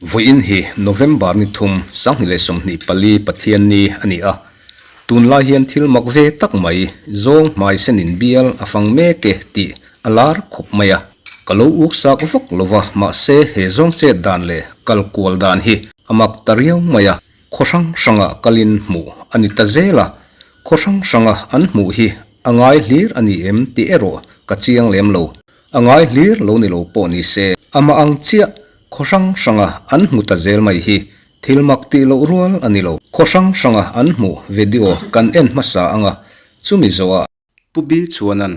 Vawiin hi November ni thum 2024 Pathianni a ni a, tunlai hian thil mak ve tak mai zawng hmai senin bial a fang mek e tih a lar khawp mai a. Ka lo uk sak vak lo va, mahse he zawng chet dan leh kal kual dan hi a mak ta riau mai a, khaw hrang hrangah kalin hmuh a ni ta zel a, khaw hrang hranga an hmuh hi a ngai hlir a ni em tih erawh ka chiang lem lo. A ngai hlir lo ni lo pawh ni se, amah ang chiah khaw hrang hranga an hmu ta zel mai hi thil mak tih loh rual a ni lo. Khaw hrang hranga an hmuh video kan en hmasa anga chumi zawhah Pu Bil chuanan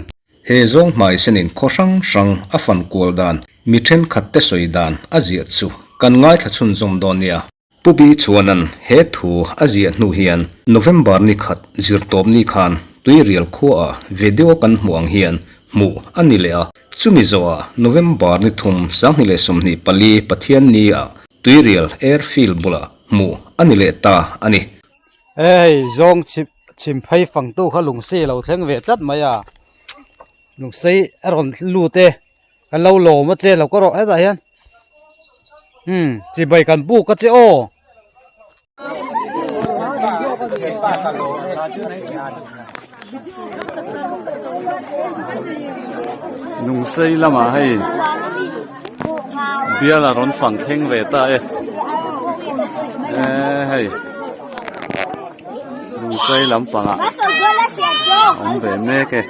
he zawng hmai senin khaw hrang hrang a fan kual dan mi thenkhat te sawi dan a ziah chu kan ngaithla chhunzawm dawn nia. Pu Bi chuanan he thu a ziah hnu hian November ni khat zirtawpni khan Tuirial khuaah video kan hmuh ang hian hmuh a ni leh a, chumi zawhah November ni thum 2024 Pathianni ah Tuirial Airfield bulah hmuh a ni leh ta a ni. Hei zawng chhip chhim phei fangtu kha lungsei a lo thleng ve tlat mai a, lungsei a rawn lut e. Kan lo lawm a che lo ka rawh hetah hian umm chibai kan buk a che aw. Lungsei lamah hei bial a rawn fang thleng ve ta e eee hei Lungsei lampangah awm ve mek e.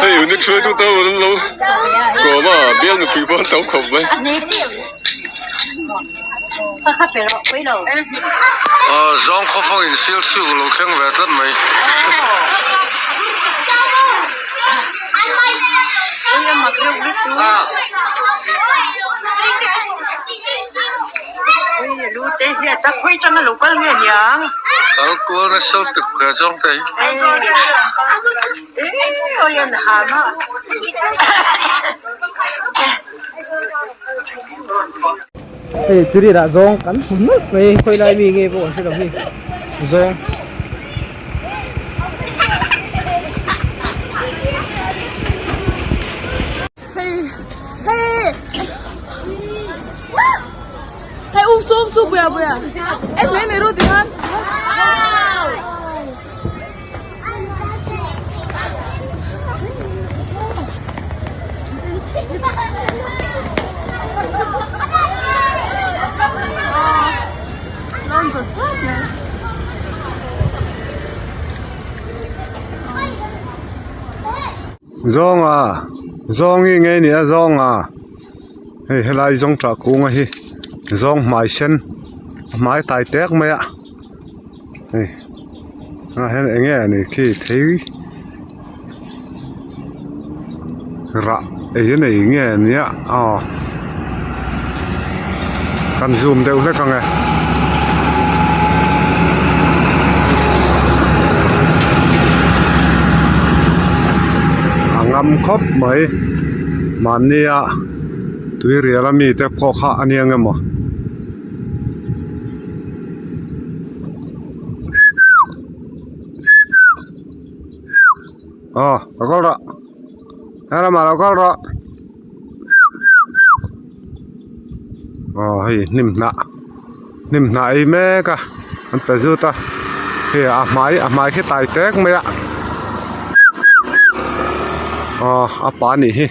Hei unit hruaitu te ho an lo kawm a bial mipui pawh an tam khawp mai. Zawng khawfang in sial chhuk a lo thleng ve tlat mai. Kal kual nasa lutuk he zawng te hi. Hei turi dah zawng kan hmu nawlh mai khawi lai mi nge pawh kan hre lo hi zawng. Zawnga zawng hi nge ni a zawnga hei helai zawng tah kunga hi zawng hmai sen a hmai tai tek mai a hei ah hian eng nge ni khi thei rah ei a nei nge nia aw kan zoom deuh hlek ang e. A ngam khawp mai mahnia tuirial a mite pawh kha a nia nge maw. Aw lo kal rawh helamah lo kal rawh aw hei hnim hnah hnim hnah ei mek a an pe zut a hei a hmai a hmai khi tai tek mai a aw a pa anih hi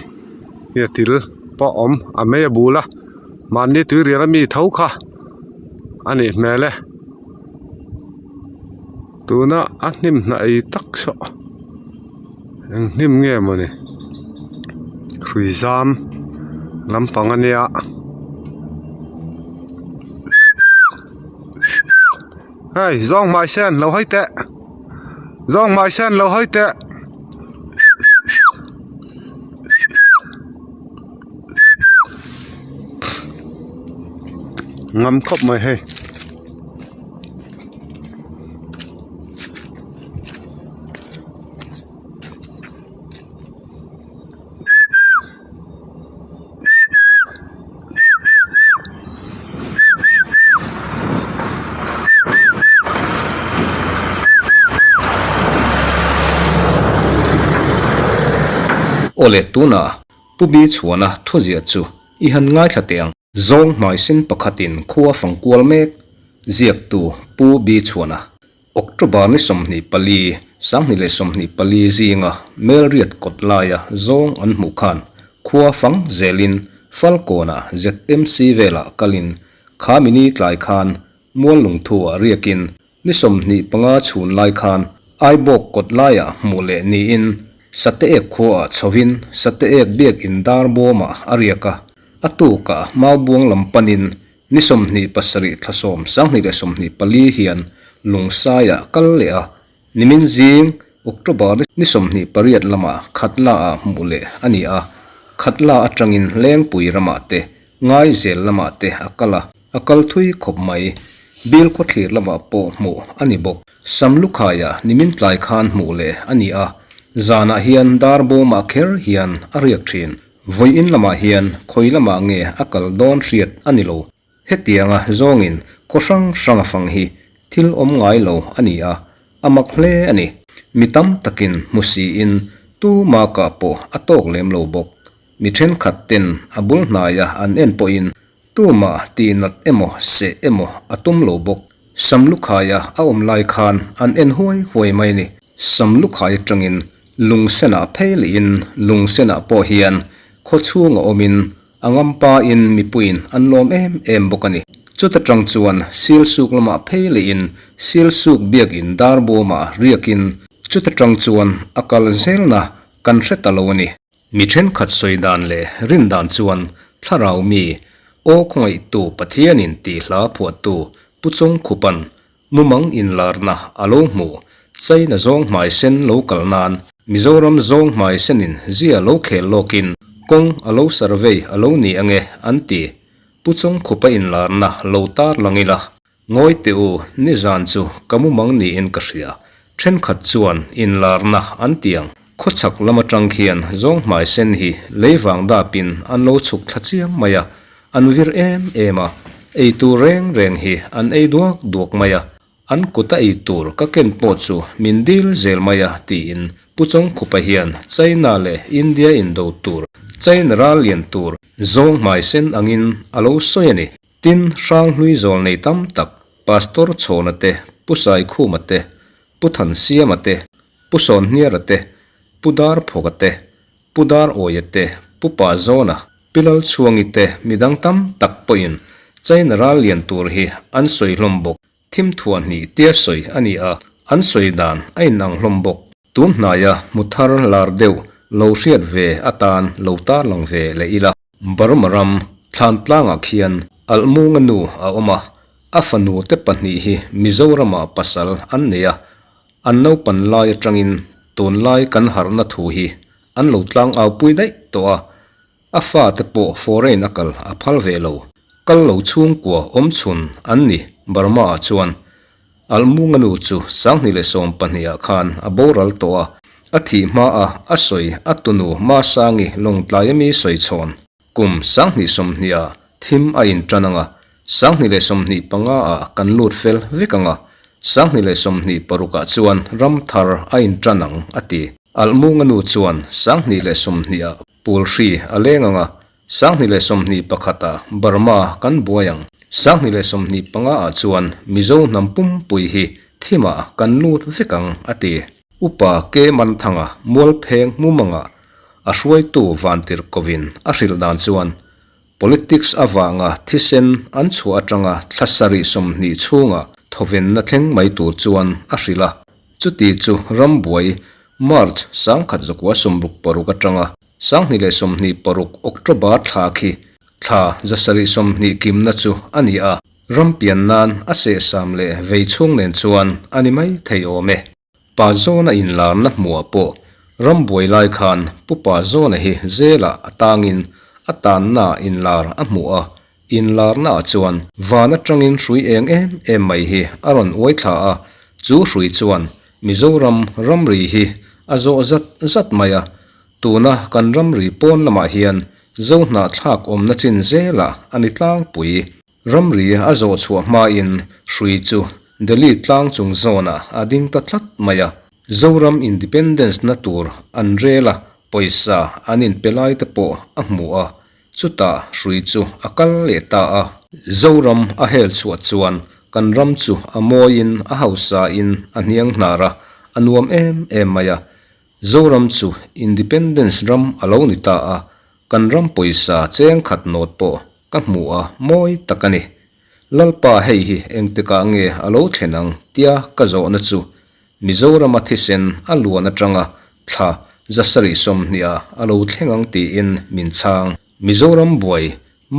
hei a til pawh a awm a mei a bul a mahni tuirial ami tho kha anih hmel e. Tuna a hnim hna ei tak saw Eng hnim nge mawni hrui zam lampang a nia. Hei zawng hmai sen lo hawi teh zawng hmai sen lo hawi teh. Ngam khawp mai hei. Awle tunah Pu Bi Chhuana thuziah chu i han ngaithla teh ang. Zawng hmaisin pakhatin khua fang kual mek ziaktu Pu Bi Chhuana, October ni 24, 2024 zinga Melriat kawt laia zawng an hmuh khan khua fang zelin Falkawnah ZMC velah kalin kha mini tlai khan Muallungthu-ah riakin ni 25 chhun lai khan Aibawk kawt laiah hmuh leh niin Sate ek khuaah chhovin Sate ek biakin dar bawmah a riak a, a tukah Maubuang lam panin ni 27 thla 10 2024 hian Lungsaiah kal leh a, nimin zing October ni 28 lamah Khatla-ah hmuh leh a ni a, Khatla atangin Lengpui ramah te Ngaizel lamah te a kal a, a kal thui khawp mai. Bil khawthlir lamah pawh hmuh a ni bawk. Samlukhaiah nimin tlai khan hmuh leh a ni a, zanah hian dar bawmah kher hian a riak thin. Vawiin lamah hian khawi lamah nge a kal dawn hriat a ni lo. Hetianga zawngin khaw hrang hrang a fang hi thil awm ngai lo a ni a, a mak hle a ni. Mi tam takin hmu siin tuma kah pawh a tawk lem lo bawk. Mi thenkhat ten a bul hnaia an en pawhin tumah tihnat emaw seh emaw a tum lo bawk. Samlukhaia a awm lai khan an en huai huai mai ni. Samlukhai atangin lungsenah phei lehin lungsenah pawh hian khaw chhunga awmin a ngampain mipuiin an lawm em em bawk a ni. Chuta tang chuan Silsuk lamah phei lehin Silsuk biakin dar bawmah riakin chuta tang chuan a kal zelna kan hre ta lo a ni. Mi thenkhat sawi dan leh rin dan chuan thlarau mi, aw khawngaihtu Pathianin tih hla phuahtu Pu Chawngkhupan mumang inlarna a lo hmu, China zawng hmai sen lo kal nan Mizoram zawng hmai senin zia lo khel lawkin kawng a lo survey a lo ni ange an ti. Pu Chawngkhupa inlarna lo tar lang ila. Ngawi teh u, nizan chu ka mumang niin ka hria. Thenkhat chuan inlarna an ti ang. Khawchhak lam atang khian zawng hmai sen hi lei vang dapin an lo chhuk thla chiang mai a, an vir em em a, ei tur reng reng hi an ei duak duak mai a, an kuta ei tur ka ken pawh chu min dil zel mai a tiin Pu Chawngkhupa hian China leh India indo tur, China ral lian tur zawng hmai sen angin a lo sawi a ni. Tin, Hranghlui zawl nei tam tak, Pastor Chhawna te, Pu Saikhuma te, Pu Thansiama te, Pu Sawnhniara te, Pu Darphawka te, Pu Darawia te, Pu Pazawna, Pi Lalchhuangi te midang tam tak pawhin China ral lian tur hi an sawi hlawm bawk. Thim thuah hnih tia sawi a ni a, an sawi dan a inang hlawm bawk. Tun hnaia hmu thar lar deuh lo hriat ve atan lo tarlang ve leh ila. Burma ram thlan tlangah khian Alhmunga nu a awm a, a fanu te pahnih hi Mizoramah pasal an nei a, an naupan lai atangin tunlai kan harhna thu hi an lo tlangau pui daih tawh a, A fate pawh foreign a kal a phal ve lo. Kal lo chhungkua awm chhun an ni Burma ah chuan. Almunga nu chu 2012 ah khan a boral tawh a, a thih hma a a sawi a tunu Masangi Lawngtlai ami sawi chhawn. Kum 2020 ah thim a in tan anga, 2025 ah kan lut fel vek anga, 2026 ah chuan ram thar a in tan ang a ti. Almunga nu chuan 2020 ah Pawl hri a leng ang a, 2021 ah Burma kan buai ang. 2025 ah chuan Mizo hnam pumpui hi thimah kan lut vek ang, a ti. Upa Ke Manthanga Mualpheng Mumanga a hruaitu Vantirhkovin a hrilh dan chuan Politics avanga thisen an chhuah atanga thla sarih 20 chhunga thawvenna thleng mai tur chuan a hrilh a. Chuti chu rambuai. March 1966 atanga 2026 October thla khi thla 720 kimna chu a ni a, ram pian nan a sehsam leh vei chhung nen chuan a ni mai thei awm e. Pa Zawna inlarna hmuah pawh ram buai lai khan Pu Pa Zawna hi zelah a tangin a tanna inlar a hmuh a, inlarnaah chuan van atangin hrui eng em em mai hi a rawn uai thla a, chu hrui chuan Mizoram ramri hi a zawh zat zat mai a, tuna kan ramri pawn lamah hian Zohnahthlak awmna chin zelah a ni tlangpui. Ramri a zawh chhuah hmain hrui chu Delhi tlang chung zawnah a ding ta tlat mai a, Zoram Independence na tur an rel a, pawisa an inpe lai te pawh a hmu a, chutah hrui chu a kal leh ta a. Zoram a hel chhuah chuan kan ram chu a mawiin a hausain a hniang hnar a, a nuam em em mai a. Zoram chu Independence ram a lo ni ta a, kan ram pawisa cheng khat nawt pawh ka hmu a mawi tak a ni. Lalpa hei hi engtikah nge a lo thlen ang tia ka zawhna chu Mizorama thisen a luan atanga thla 720 ah a lo thleng ang tiin min chhang. Mizoram buai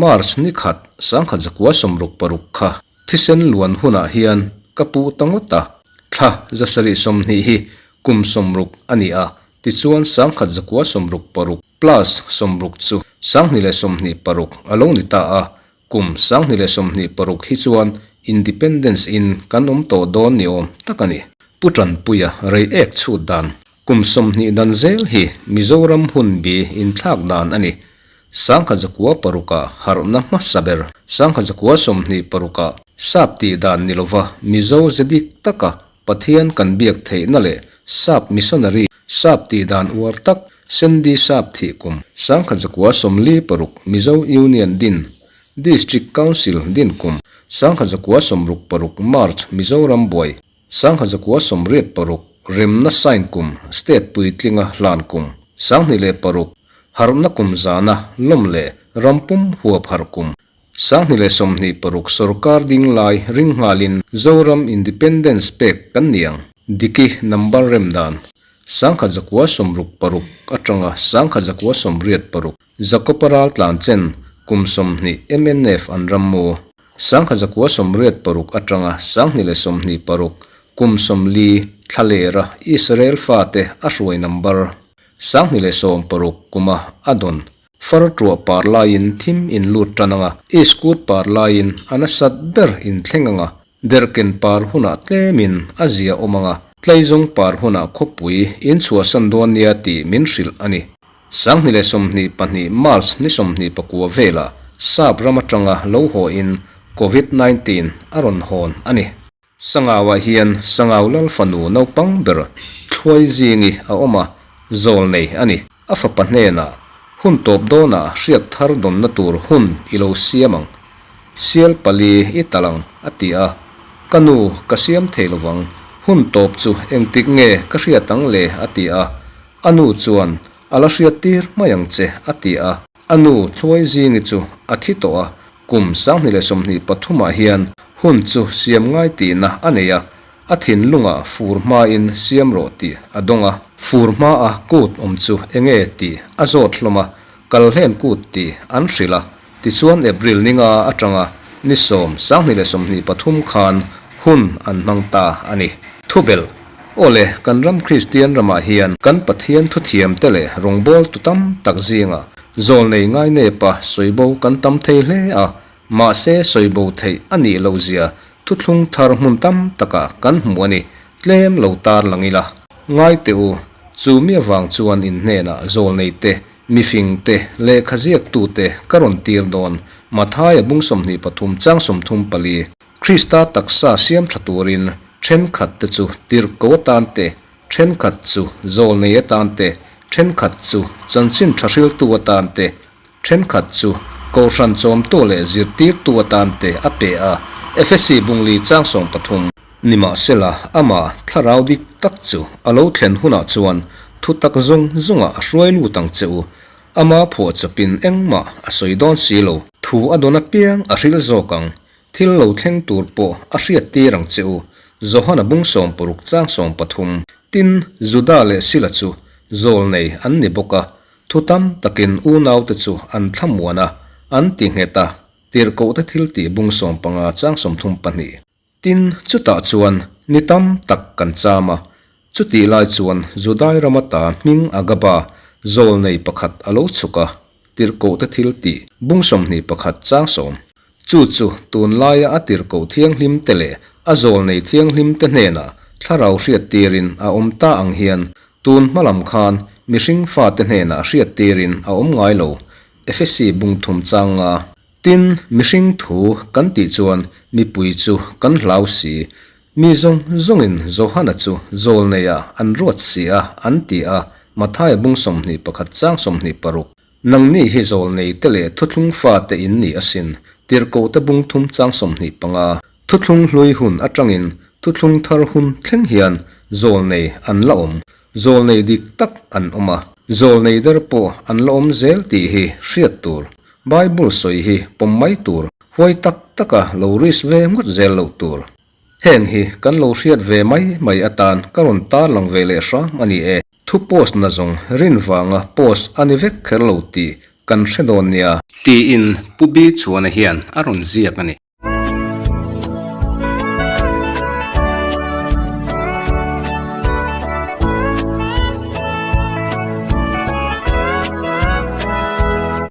March ni khat 1966 kha thisen luan hunah hian ka puh ta ngawt a, thla 720 hi kum 60 a ni a, tichuan 1966 plus 60 chu 2026 a lo ni ta a, Kum 2026 hi chuan Independence in kan awm tawh dawn ni awm tak a ni. Pu Tanpuia rei ek chhut dan kum 20 dan zel hi Mizoram hun bi inthlak dan a ni. 1906 ah harhna hmasa ber, 1926 ah sap tih dan ni lova Mizo ze dik taka Pathian kan biak theihna leh sap missionary sap tih dan uar tak Sandy sap thih kum 1946 Mizo Union din District Council din kum 1966 March Mizoram buai 1986 remna sign kum State puitlinga hlan kum 2006 harhna kum zana lawm leh rampum huap harh kum 2026 sorkar ding lai ring nghalin Zoram Independence pek kan ni ang. Diki number rem dan 1966 atanga 1986 Jakob-a ral tlan chen kum 20 mnf an ram mu 1986 atanga 2026 kum 40 thlalera Israel fate a hruai number 2016 kuma a dawn Far tuah par laiin thim in lut tan anga, iskut par laiin a nasat ber in thleng anga, derhken par hunah tlemin a zia awm anga, tleizawng par hunah khawpui in chhuahsan dawn nia tih min hrilh a ni. 2022 March ni 24 velah Sap ram atanga lo haw in Covid 19 a rawn hawn a ni. Sangauah hian Sangau lal fanu naupang ber Thluai Zingi a awm a, zawl nei a ni. A fapa hnenah, Hun tawp dawnah hriak thar dawnna tur hun i lo siam ang. Sial pali i talh ang, a ti a. Ka nu, ka siam thei lovang. Hun tawp chu engtik nge ka hriat ang le? a ti a. A nu chuan, A la hriat tir mai ang che, a ti a. A nu Thluai Zingi chu a thi tawh a, kum 2023 ah hian hun chu siam ngai tihna a nei a, a thinlungah fur hmain siam rawh tih a dawng a. Fur hmaa kut awm chu enge tih a zawt hlawm a, kalhlen kut tih an hrilh a, tichuan April ni nga atanga ni 10, 2023 khan hun an hmang ta a ni. Thubelh, Awle, kan ram Kristian ramah hian kan Pathian thuthiamte leh rawngbawltu tam tak zingah zawlnei ngainepa sawibo kan tam thei hle a, mahse sawibo theih a nih loh zia thuthlung thar hmun tam takah kan hmu a ni, tlem lo tar lang ila. Ngai teh u, chu mi avang chuan in hnenah zawlneite, mifingte, lehkha ziaktute ka rawn tir dawn, Mathaia bung 23 chang 34. Krista taksa siam tha turin thenkhat te chu tirhko atan te, thenkhat chu zawlnei atan te, thenkhat chu chanchin tha hriltu atan te, thenkhat chu kohhran chawmtu leh zirtirtu atan te a pe a, Efesi bungli chang 13. Nimahsela, amah thlarau dik tak chu a lo thlen hunah chuan thutak zawng zawngah a hruai lut ang che u, ama phuahchawpin engmah a sawi dawn si lo. Thu a dawn apiang a hril zawk ang, Thil lo thleng tur pawh a hriat tir ang che u, Johana bung 16 chang 13. Tin, Juda leh Sila chu zawlnei an ni bawk a, thu tam takin unaute chu an thlamuan a, an ti nghet a, tirhkohte thil tih bung 15 chang 32. Tin, chutah chuan ni tam tak kan cham a, chutih lai chuan Judai rama ta hming Agaba zawlnei pakhat a lo chhuk a, tirhkohte thil tih bung 21 chang sawm. Chu chu tunlaia a tirhkoh thianghlim te leh a zawlnei thianghlim te hnenah thlarau hriattirin a awm ta ang hian tun hma lam khan mihring fate hnenah hriattirin a awm ngai lo, Efesi bung thum chang nga. Tin, mihring thu kan tih chuan mipui chu kan hlau si. Mi zawng zawngin Johana chu zawlneiah an ruat si a, an ti a, Mathaia bung 21 chang 26. Nangni hi zawlnei te leh thuthlung fate in ni asin, tirhkoh te bung thum chang 25. Thuthlung hlui hun atangin thuthlung thar hun thleng hian zawlnei an la awm. Zawlnei dik tak an awm a, zawlnei der pawh an la awm zel tih hi hriat tur. Bible sawi hi pawm mai tur, huai tak taka lo risk ve ngawt zel loh tur. Heng hi kan lo hriat ve mai mai atan ka rawn tarlang ve leh hram a ni e. Thu post na zawng rin vanga post a ni vek kher lo tih kan hre dawn nia. Tiin Pu Bi Chhuana hian a rawn ziak a ni.